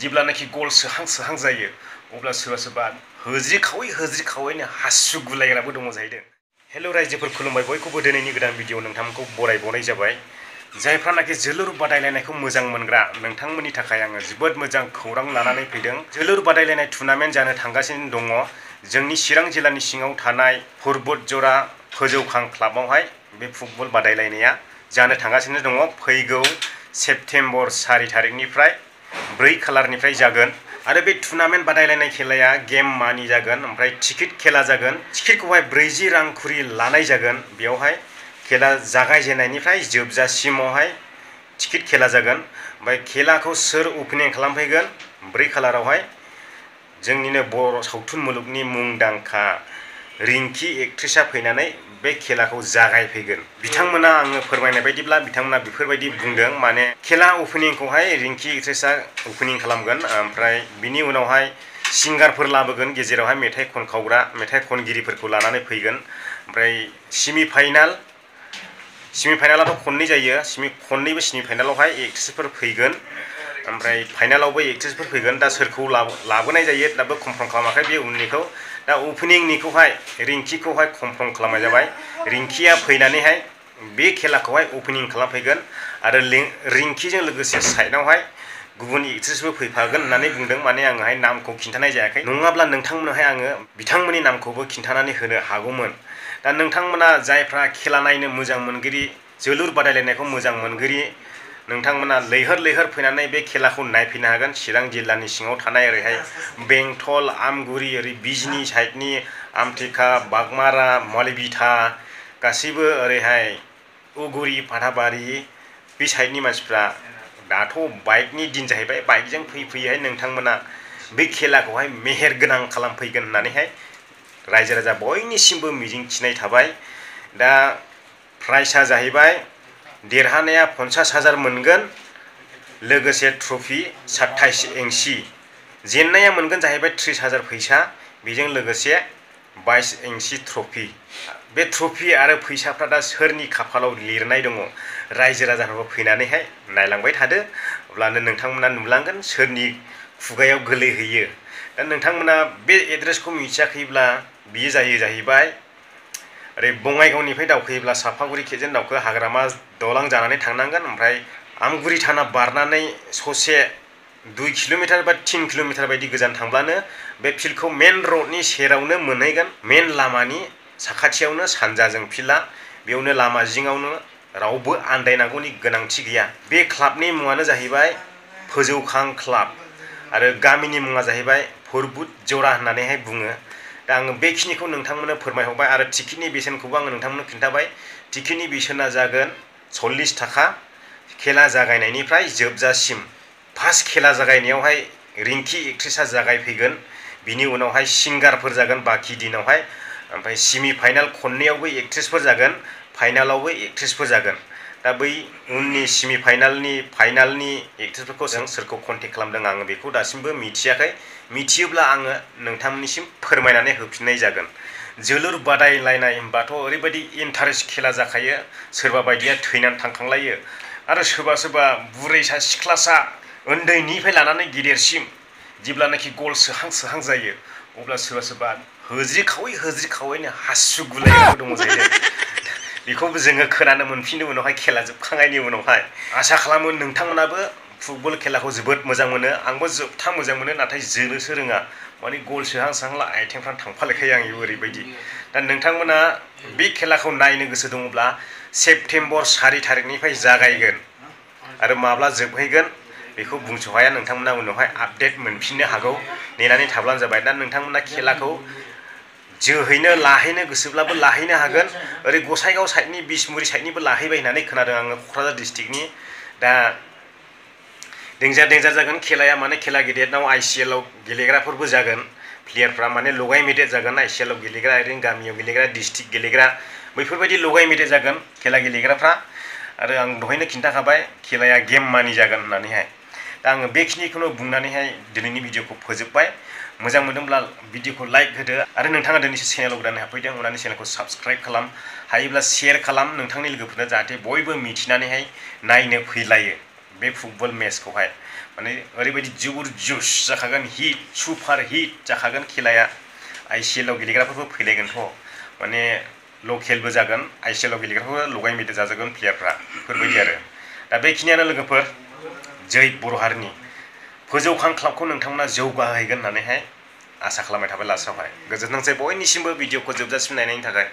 जेब्लानाखि गल सोहां जायो अब्ला सोरबा होज्रिखावैनो हासु गुलायग्राबो दङ जाहैदों। हेल' रायजोफोर खुलुमबाय, बयखौबो दिनैनि गोदान भिडिअ नोंथांमोनखौ बरायबावनाय जाबाय। जायफ्रानाखि जोलुर बादायलायनायखौ मोजां मोनग्रा नोंथांमोननि थाखाय आङो जोबोद मोजां खौरां लानानै फैदों। जोलुर बादायलायनाय टुर्नामेन्ट जानो थांगासिनो दङ जोंनि चिरां जिल्लानि सिङाव थानाय फुरबुटजरा फोजौखां क्लाबावहाय बे फुटबल बादायलायनाया जानो थांगासिनो दङ। फैगौ सेप्तेम्बर 4 तारिखनिफ्राय 4 खालारनिफ्राय जागोन आरो बे टुर्नामेन्ट बादायलायनाय खेलाया गेम मानि जागोन, ओमफ्राय टिकेट खेला जागोन। टिकेटखौहाय 40 रां खरि लानाय जागोन। बेयावहाय खेला जागायजेननायनिफ्राय जोबजासिमावहाय टिकेट खेला जागोन। ओमफ्राय खेलाखौ सोर अपेनिं खालामफैगोन 4 खालारावहाय जोंनिनो बर' सावथुन मुलुगनि मुंदांखा रिंकि एक्ट्रेसा फैनानै बे खेलाखौ जागायफैगोन। बिथांमोना आङो फोरमायनाय बायदिब्ला बिथांमोना बेफोरबायदि बुंदों, माने खेला अपेनिंखौहाय रिंकि एक्ट्रेसा अपेनिं खालामगोन, ओमफ्राय बिनि उनावहाय सिंगारफोर लाबोगोन, गेजेरावहाय मेथाइ खनखावग्रा मेथाइ खनगिरिफोरखौ लानानै फैगोन। ओमफ्राय सेमिफाइनालाथ' खननै जायो, खननैबो सेमिफाइनालावहाय एक्ट्रेसफोर फैगोन, ओमफ्राय फाइनालावबो एक्ट्रेसफोर फैगोन। दा सोरखौ लाबोनाय जायो दाबो कनफार्म खालामाखै बे उननिखौ। दा अपेनिंनिखौहाय रिंकिखौहाय कनफार्म खालामनाय जाबाय। रिंकिया फैनानैहाय बे खेलाखौहाय अपेनिं खालामफैगोन आरो रिंकिजों लोगोसे साइडआवहाय गुबुन एक्ट्रेसबो फैफागोन होननानै बुंदों। माने आङोहाय नामखौ खिन्थानाय जायाखै, नङाब्ला नोंथांमोननोहाय आङो बिथांमोननि नामखौबो खिन्थानानै होनो हागौमोन। दा नोंथांमोना जायफ्रा खेला नायनो मोजां मोनगिरि, जोलुर बादायलायनायखौ मोजां मोनगिरि, नोंथांमोना लैहोर फैनानै बे खेलाखौ नायफैनो हागोन। चिरां जिल्लानि सिङाव थानाय ओरैहाय बेंटल, आमगुरि, ओरै बिजनि साइडनि आमथेखा, बागमारा, मलिबिथा, गासैबो ओरैहाय उगुरि, फाथाबारि बे साइडनि मानसिफ्रा दाथ' बाइकनि दिन जाहैबाय, बाइकजों फैयैहाय नोंथांमोना बे खेलाखौहाय मेहेर गोनां खालामफैगोन होननानैहाय रायजो राजा बयनिसिमबो मिजिंथिनाय थाबाय। दा प्राइजआ जाहैबाय देरहानाया 50,000 मोनगोन, लोगोसे ट्रफि 27 इंसि। जेननाया मोनगोन जाहैबाय 30,000 फैसा, बेजों लोगोसे 22 इंसि ट्रफि। बे ट्रफि आरो फैसाफ्रा दा सोरनि खाफालाव लिरनाय दङ रायजो राजाफोरखौ फैनानैहाय नायलांबाय थादो, अब्लानो नोंथांमोना नुलांगोन सोरनि खुगायाव गोलैहैयो। दा नोंथांमोना बे एड्रेसखौ मिथियाखैब्ला बियो जाहैबाय ओरै बङाइगावनिफ्राय दावखोयोब्ला सापागुरि खेजन दावखो हाग्रामा दलां जानानै थांनांगोन, ओमफ्राय आमगुरि थाना बारनानै ससे 2 किल'मिटार बा 3 किल'मिटार बायदि गोजान थांब्लानो बे फिल्डखौ मेन रडनि सेरावनो मोनहैगोन। मेन लामानि साखाथियावनो सानजाजों फिल्डआ, बेयावनो लामा जिङावनो, रावबो आन्दायनांगौनि गोनांथि गैया। बे क्लाबनि मुङानो जाहैबाय फोजौखां क्लाब आरो गामिनि मुङा जाहैबाय फुरबुटजरा होननानैहाय बुङो। दा आङो बेखिनिखौ नोंथांमोननो फोरमायहरबाय आरो टिकेटनि बेसेनखौबो आङो नोंथांमोननो खिन्थाबाय। टिकेटनि बेसेना जागोन 40 थाखा खेला जागायनायनिफ्राय जोबजासिम। फार्स्ट खेला जागायनायावहाय रिंकि एक्ट्रेसा जागायफैगोन, बिनि उनावहाय सिंगारफोर जागोन बाखि दिनावहाय, ओमफ्राय सेमिफाइनाल खननैयावबो एक्ट्रेसफोर जागोन, फाइनालावबो एक्ट्रेसफोर जागोन। दा बै उननि सेमिफाइनालनि फाइनालनि एक्ट्रेसफोरखौ जों सोरखौ कन्टेक्ट खालामदों आङो बेखौ दासिमबो मिथियाखै। मिथियोब्ला आङो नोंथांमोननिसिम फोरमायनानै होफिननाय जागोन। जोलुर बादायलायनाय होनबाथ' ओरैबायदि इन्टारेस्ट खेला जाखायो, सोरबा बायदिया थैनानै थांखांलायो आरो सोरबा बुरैसा सिख्लासा उन्दैनिफ्राय लानानै गिदिरसिम जेब्लानाखि गल सोहां जायो अब्ला सोरबा होज्रिखावैनो हासु गुलायग्राबो दङ जाहैदों। बेखौबो जोङो खोनानो मोनफिनो उनावहाय खेला जोबखांनायनि उनावहाय। आसा खालामो नोंथांमोनाबो फुटबल खेलाखौ जोबोद मोजां मोनो, आंबो जोबथा मोजां मोनो, नाथाय जोनोसो रोङा। माने गल सोहांला आथिंफ्रा थांफालेखायो आंनिबो ओरैबायदि। दा नोंथांमोना बे खेलाखौ नायनो गोसो दङब्ला सेप्तेम्बर 4 तारिखनिफ्राय जागायगोन आरो माब्ला जोबहैगोन बेखौ बुंस' हाया। नोंथांमोना उनावहाय आपडेट मोनफिननो हागौ, नेनानै थाब्लानो जाबाय। दा नोंथांमोना खेलाखौ लाहैनो गोसोब्लाबो लाहैनो हागोन। ओरै गसाइगाव साइडनि बिसमुरि साइडनिबो लाहैबाय होननानै खोनादों आङो, क'क्राझार डिस्ट्रिक्टनि। दा देन्जार जागोन खेलाया, माने खेला गेदेरनाव ICL आव गेलेग्राफोरबो जागोन। प्लेयारफ्रा माने लगाय मेदेर जागोन, ICL आव गेलेग्रा, ओरैनो गामियाव गेलेग्रा, डिस्ट्रिक्ट गेलेग्रा, बैफोरबायदि लगाय मेदेर जागोन खेला गेलेग्राफ्रा। आरो आं दहायनो खिन्थाखाबाय खेलाया गेम मानि जागोन होननानैहाय। दा आङो बेखिनिखौनो बुंनानैहाय दिनैनि भिडिअखौ फोजोबबाय। मोजां मोनदोंब्ला भिडिअखौ लाइक होदो आरो नोंथाङा दिनैसो चेनेलाव गोदान हाबफैदों अननानै चेनेलखौ साबस्क्राइब खालाम, हायोब्ला शेयार खालाम नोंथांनि लोगोफोरनो, जाहाथे बयबो मिथिनानैहाय नायनो फैलायो बे फुटबल मेचखौहाय। माने ओरैबायदि जोबोर जुस जाखागोन हिट सुपार हिट जाखागोन खेलाया ICL आव गेलेग्राफोरबो फैलायगोनथ' माने लकेलबो जागोन ICL आव गेलेग्राफोरबो लगाय मोदेर जाजोबगोन प्लेयारफ्रा बेफोरबायदि आरो दा बेखिनियानो लोगोफोर जै बर' हारिनि फोजौखां क्लाबखौ नोंथांमोना जौगाहैगोन होननानैहाय आसा खालामबाय थाबाय लास्टआवहाय गोजोनथोंसै बयनिसिमबो भिडिअखौ जोबजासिम नायनायनि थाखाय